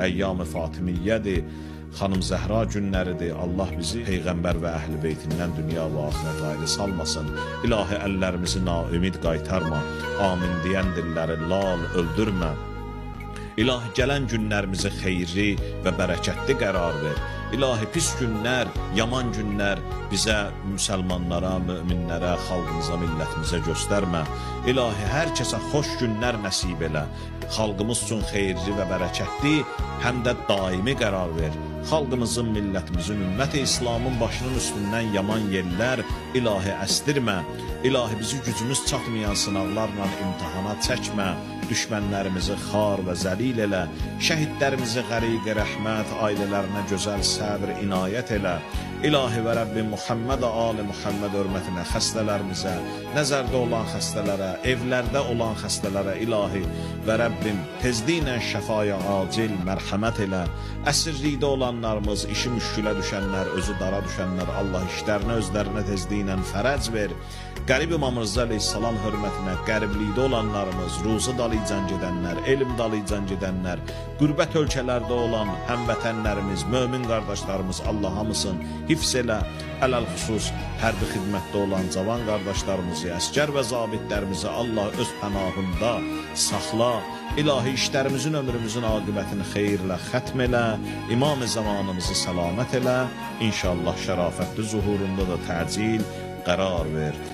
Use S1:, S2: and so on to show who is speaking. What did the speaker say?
S1: Əyyam-ı Fatimiyyədir. Xanım Zəhra günləridir. Allah bizi Peyğəmbər və əhl-i beytindən dünya və axirət ayrı salmasın. İlahi əllərimizi naümid qaytarma. Amin deyən dilləri lal öldürmə. İlahi gələn günlərimizi xeyirli və bərəkətli qərar ver. İlahi pis günlər, yaman günlər bizə, müsəlmanlara, möminlərə, xalqımıza, millətimizə göstərmə. İlahi hər kəsə xoş günlər nəsib elə. Xalqımız üçün xeyirli və bərəkətli, həm də daimi qərar ver. Xalqımızın, millətimizin, ümmət-i İslamın başının üstündən yaman yerlər ilahi əstirmə. İlahi bizi gücümüz çatmayan sınaqlarla imtahana çəkmə. Düşmənlərimizi xar və zəlil elə. Şəhidlərimizi qəriq-i rəhmət, ailələrinə gözəl səbr, inayət elə. İlahi və Rəbbim Muhammed ali Muhammed hörmətinə xəstələrimizə, nəzərdə olan xəstələrə, evlərdə olan xəstələrə ilahi və Rəbbim tezliklə şəfaya acil mərhəmət elə. Əsirlikdə olanlarımız, işi müşkülə düşənlər, özü dara düşənlər, Allah işlərinə özlərinə tezliklə fərəc ver. Qərib İmam Rıza əleyhissalam hörmətinə qəriblikdə olanlarımız, ruzu dalıcan gedənlər, elm dalıcan gedənlər, qürbət ölkələrdə olan həmvətənlərimiz, mömin qardaşlarımız Allah hamısın hifz elə. Ələl-xüsus hərbi xidmətdə olan cavan qardaşlarımızı, əsgər və zabitlərimizi Allah öz pənahında saxla. İlahi işlərimizin, ömrümüzün aqibətini xeyirlə xətm elə. İmam-ı zamanımızı səlamət elə. İnşallah şərafətli zuhurunda da təcil qərar ver.